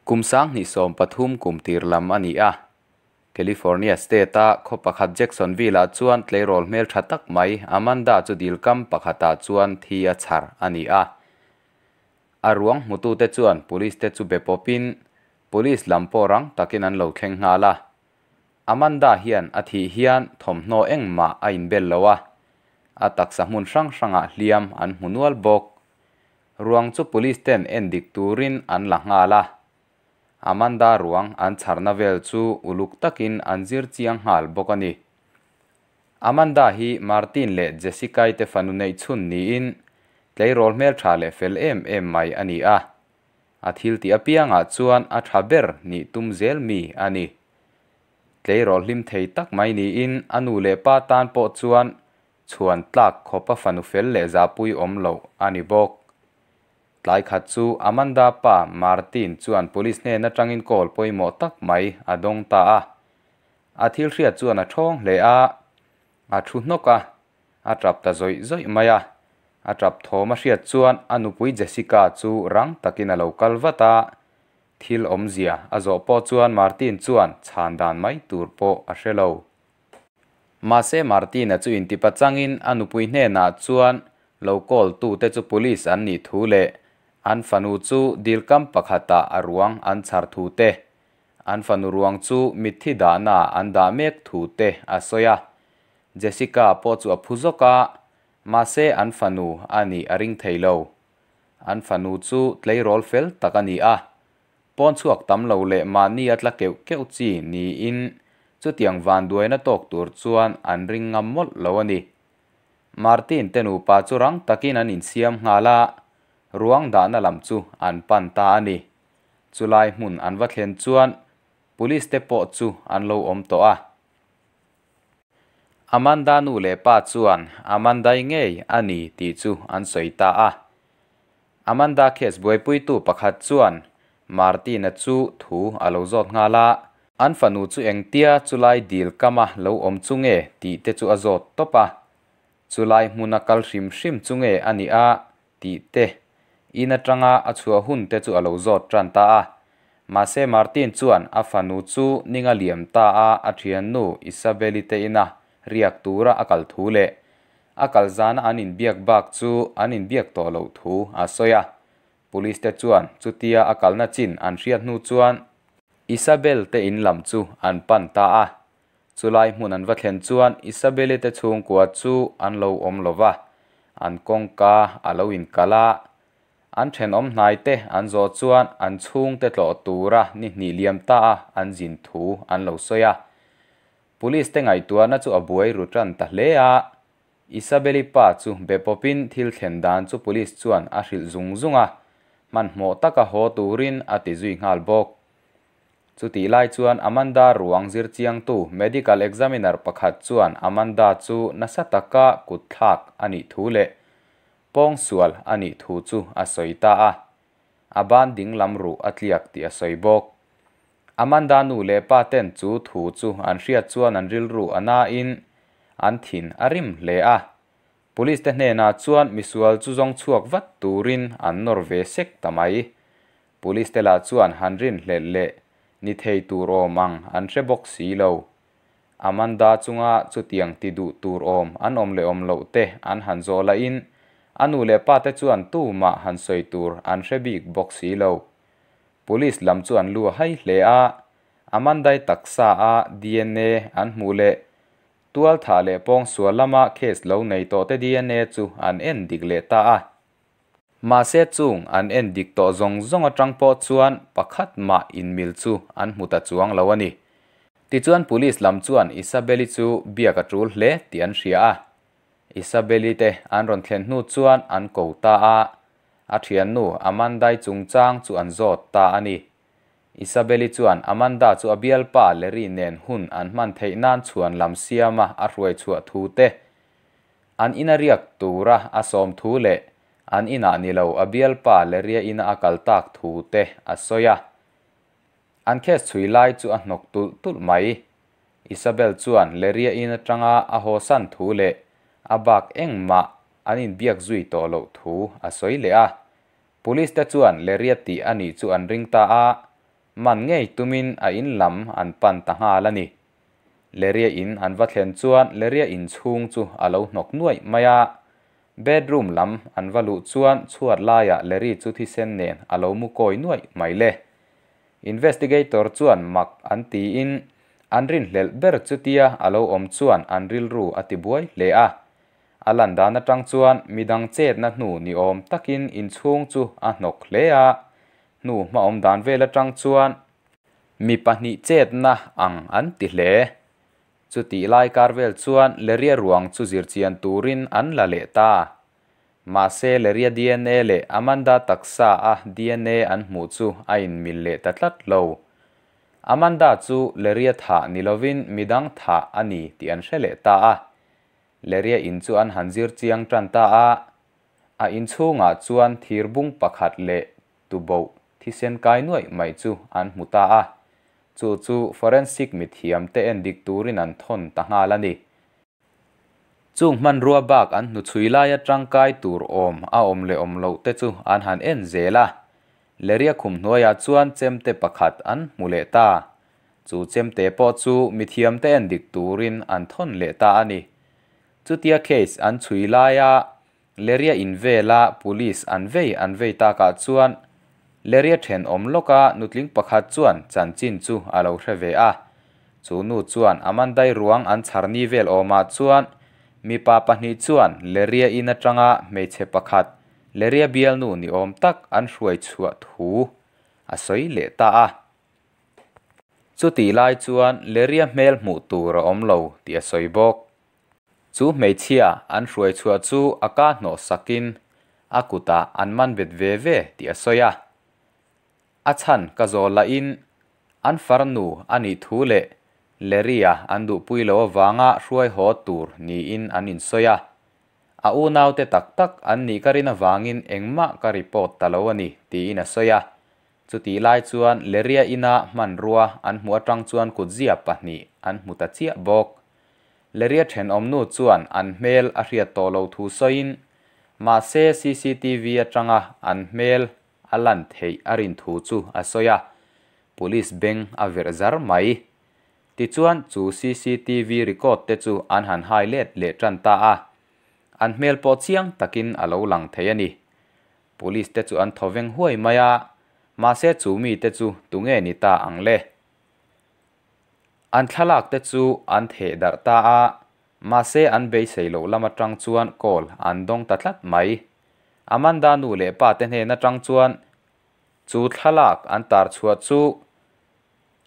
Kum 2013 kum tir lam a ni a. California state-a khaw pakhat Jacksonville-ah chuan tleirawl hmeltha tak mai Amanda chu dil kam pakhatah chuan thi a chhar a ni a. A ruang hmutute chuan police te chu be pawpin police lam pawh rang takin an lo thleng nghal a. Amanda hian a thih hian thawmhnaw engmah a inbel lo a, a taksa hmun hrang hrangah hliam an hmu nual bawk. Ruang chu police ten en dik turin an la nghal a. Amanda ruang an chharna vel chu uluk takin an zir chiang nghal bawk a ni. Amanda hi Martin leh Jessica-i te fanu neih chhun niin tleirawl hmeltha leh fel em em mai a ni a. A thil tih apiangah chuan a tha ber nih tum zel mi a ni. Tleirawl hlim thei tak mai niin a nu leh pa tan pawh chuan Chhuan tlak khawpa fanu fel leh zahpui awm loh a ni bawk. Tlai khat chu Amanda pa Martin chuan police hnen atangin call pawimawh tak mai a dawng ta a. A thil hriat chuan a thawng hle a, a thu hnawk a, a tap ta zawih zawih mai a. A tap thawm a hriat chuan a nupui Jessica chu rang takin a lo kal vat a. Thil awmzia a zawh pawh chuan Martin chuan chhan dan mai tur pawh a hre lo. Mahse Martina chu intipa changin a nupui hnenah chuan lo call tute chu police an nih thu leh an fanu chu dil kam pakhatah a ruang an chhar thu te, an fanu ruang chu mitthi dahnaah an dah mek thu te a sawi a. Jessica pawh chu a phu zawk a, mahse an fanu a nih a ring thei lo. An fanu chu tleirawl fel tak a ni a, Pawn chhuak tam lo leh mahni a tla keuh keuh chi niin chutiang vanduaina tawk tur chuan an ring ngam mawlh lo a ni. Martin te nupa chu rang takin an insiam nghal a, ruang dahna lam chu an pan ta a ni. Chulai hmun an va thlen chuan Police te pawh chu an lo awm tawh a. Amanda nu leh pa chuan Amandai ngei a ni tih chu an sawi ta a. Amanda case buaipuitu pakhat chuan Martina chu thu a lo zawt nghal a, an fanu chu engtia chulai dil kama lo awm chu nge tih te chu a zawt tawp a, chulai hmuna kal hrim hrim chu nge a nih a tih te, in atanga a chhuah hun te chu a lo zawt tan ta a. Mahse Martin chuan a fanu chu ninga liam ta a a thiannu Isabel-i te ina riak tura a kal thu leh A kal zana an inbiak bak chu an inbiak tawh loh thu a sawi a. Police te chuan chutia a kalna chin an hriat hnu chuan Isabel te in lam chu an pan ta a. Chulai hmun an va thlen chuan Isabel-i te chhungkua chu an lo awm lo va, an kawngka a lo inkal a. An thenawm hnai te an zawh chuan an chhungte tlawh tura ni hnih liam ta a an zin thu an lo sawi a. Police te ngaihtuahna chu a buai ru tan ta hle a, Isabeli pa chu be pawpin thil thlen dan chu police chuan a hrilh zung zung a, hmanhmawh taka haw turin a ti zui nghal bawk. Chutih lai chuan Amanda ruang zirchiangtu medical examiner pakhat chuan Amanda chu nasa taka kutthlak a nih thu leh pawngsual a nih thu chu a sawi ta a, a ban dinglam ruh a tliak tih a sawi bawk. Amanda nu leh pa ten chu thu chu an hriat chuan an rilru a nain an thin a rim hle a. Police te hnenah chuan misual chu zawng chhuak vat turin an nawr ve sek ta mai. Police te lah chuan han rinhlelh leh ni thei tur awm ang an hre bawk si lo. Amanda chunga chutiang ti duh tur awm an awm leh awm loh te an han zawh lahin a nu leh pa te chuan tumah han sawi tur an hre bik bawk si lo. Police lam chu an lu a hai hle a, Amandai taksa a dna an hmuh leh tualthah leh pawngsual lama case lo nei tawh te dna chu an en dik leh ta a. Mahse chung an en dik tawh zawng zawng atang pawh chuan pakhat mah inmil chu an hmu ta chuang lo a ni. Tichuan police lam chuan Isabel-i chu biak a tul hle tih an hria a. Isabel-i te an rawn thlen hnu chuan an ko ta a, A thiannu Amandai chungchang chu an zawt ta a ni. Isabel-i chuan Amanda chu a bialpa Larry nen hun an hman theih nan chhuan lam siama a hruai chhuah thu te, an ina riak tura a sawm thu leh an inah ni lo a bialpa Larry-a ina a kal tak thu te a sawi a. An case chhui lai chu a hnawk tulh tulh mai. Isabel chuan Larry-a in atanga a hawsan thu leh a bak engmah an inbiak zui tawh loh thu a sawi leh a. Police te chuan Larry-a tih a nih chu an ring ta a. Man ngei tumin a in lam an pan ta nghal a ni. Leria in an va thlen chuan Leria inchhung chu a lo hnawk nuaih mai a. Bedroom lam an va luh chuan chhuat laiah Larry chu thisen nen a lo mu kawi nuaih mai le. Investigator chuan mak an tiin an rinhlelh ber chutia a lo awm chuan an rilru a tibuai hle a. A lan dan atang chuan midang chetna hnu ni awm takin inchhung chu a hnawk hle a, hnu hmaawm dan vel atang chuan mi pahnih chetna ang an ti hle. Chutih lai kar vel chuan Leria ruang chu zirchian turin an la leh ta. Mahse Leria dna leh Amanda taksa a dna an hmuh chu a inmil leh ta tlat lo. Amanda chu Leria thah ni lovin midang thah a ni tih an hre leh ta a. Leria in chu an han zir chiang tan ta a. A inchhungah chuan thirbung pakhat leh tuboh thisen kai nuaih mai chu an hmu ta a. Chu chu forensic mithiam te en dik turin an thawn ta nghal a ni. Chung hmanrua bak an hnuchhui laia tangkai tur awm a awm leh awm loh te chu an han en zel a. Leria khum hnuaiah chuan chemte pakhat an hmu leh ta. Chu chemte pawh chu mithiam te en dik turin an thawn leh ta a ni. Chutia case an chhui laia Leria in vela police an vei an vei takah chuan Leria thenawm lawka nutling pakhat chuan chanchin chu a lo hre ve a. Chu nu chuan Amandai ruang an chhar ni vel awmah chuan mipa pahnih chuan Leria in atanga hmeichhe pakhat Leria bialnu ni awm tak an hruai chhuah thu a sawi leh ta a. Chutih lai chuan Leria hmel hmuh tur a awm lo tih a sawi bawk. Chu hmeichhia an hruai chhuah chu a ka hnawh sakin a kutah an man bet ve ve tih a sawi a. A chhan ka zawl lahin an farnu a nih thu leh Larry-a an duhpui loh avanga hruai haw tur niin an insawi a. A unaute tak tak an nih ka rin avangin engmah ka report ta lo a ni tiin a sawi a. Chutih lai chuan Larry-a ina hmanrua an hmuh atang chuan kutzia pahnih an hmu ta chiah bawk. Leria thenawmnu chuan an hmel a hriat tawh lo thu sawiin, mahse cctv atanga an hmel a lan theih a rin thu chu a sawi a, police beng a verh zar mai. Tichuan chu cctv record te chu an han hai let leh tan ta a, an hmel pawh chiang takin a lo lang thei a ni. Police te chu an thaw veng huai mai a, mahse chu mite chu tunge ni ta ang le? An thlalak te chu an theh darh ta a, mahse an beisei loh lam atang chuan call an dawng ta tlat mai. Amanda nu leh pa te hnen atang chuan chu thlalak an tar chhuah chu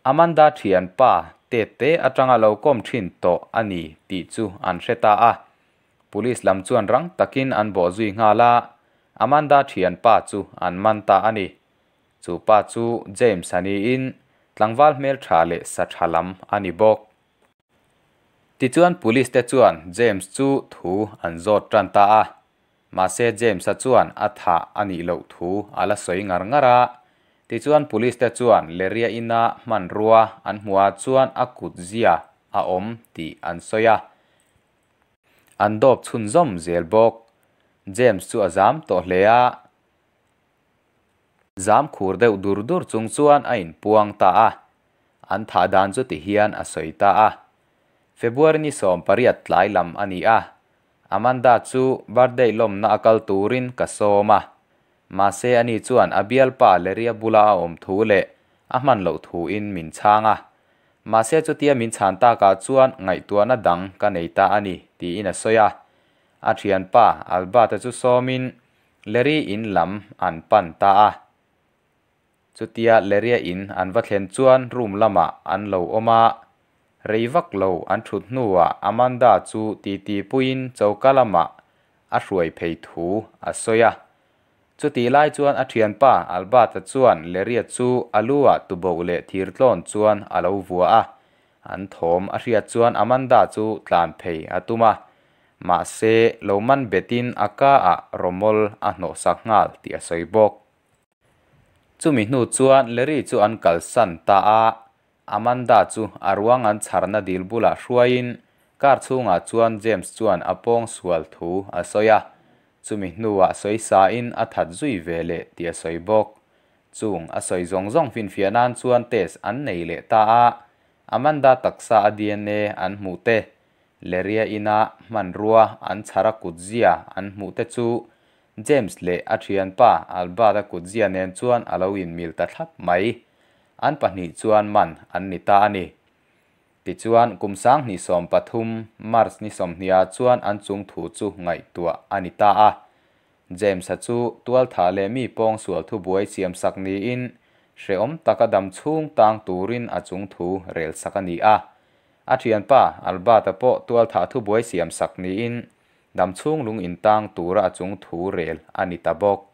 Amanda thianpa tet te atanga lo kawm thin tawh a ni tih chu an hre ta a. Police lam chuan rang takin an bawh zui nghal a, Amanda thianpa chu an man ta a ni. Chu pa chu James a niin tlangval hmeltha leh sa tha lam a ni bawk. Tichuan police te chuan James chu thu an zawt tan ta a, mahse James-a chuan a thah a nih loh thu a la sawi ngar ngar a. Tichuan police te chuan Leria ina hmanrua an hmuhah chuan a kut zia a awm tih an sawi a. An dawp chhunzawm zel bawk. James chu a zam tawh hle a. Zam khur deuh dur dur chung chuan a inpuang ta a, an thah dan chu ti hian a sawi ta a. February ni 18 tlai lam a ni a, Amanda chu birthday lawmna a kal turin ka sawm a, mahse ani chuan a bialpa Leria bula a awm thu leh a hman loh thuin min chhang a. Mahse chutia min chhan takah chuan ngaihtuahna dang ka nei ta a ni, tiin a sawi a. A thianpa Albert-a chu sawmin Larry in lam an pan ta a. Chutia Larry-a in an va thlen chuan room lamah an lo awm a. Rei vak lo an thut hnuah Amanda chu titi puiin choka lamah a hruai phei thu a sawi a. Chutih lai chuan a thianpa Albert-a chuan Larry-a chu a lu-ah tuboh leh thirtlawn chuan a lo vua a. An thawm a hriat chuan Amanda chu tlan phei a tum a. Mahse, lo man betin a ka ah rawmawl a hnawhsak nghal tih a sawi bawk. Chumi hnu chuan Larry chu an kalsan ta a, Amanda chu a ruang an chharna dil bulah hruaiin car chhungah chuan James chuan a pawng sual thu a sawi a, chumi hnuah sawi sain a that zui ve leh tih a sawi bawk. Chung a sawi zawng zawng finfiah nan chuan test an nei leh ta a, Amanda taksa a dna an hmuh te, Leria ina hmanrua an chhar a kutzia an hmuh te chu James leh a thianpa Albert-a kutzia nen chuan a lo inmil ta thlap mai. An pahnih chuan man an ni ta a ni. Tichuan, kum 2013 March ni 20 ah chuan an chung thu chu ngaihtuah a ni ta a. James-a chu tualthah leh mi pawngsual thubuai siamsak niin hrehawm taka dam chhung tang turin a chung thu relsak a ni a. A thianpa Albert-a pawh tualthah thubuai siamsak niin dam chhung lung intang tura a chung thu rel a ni ta bawk.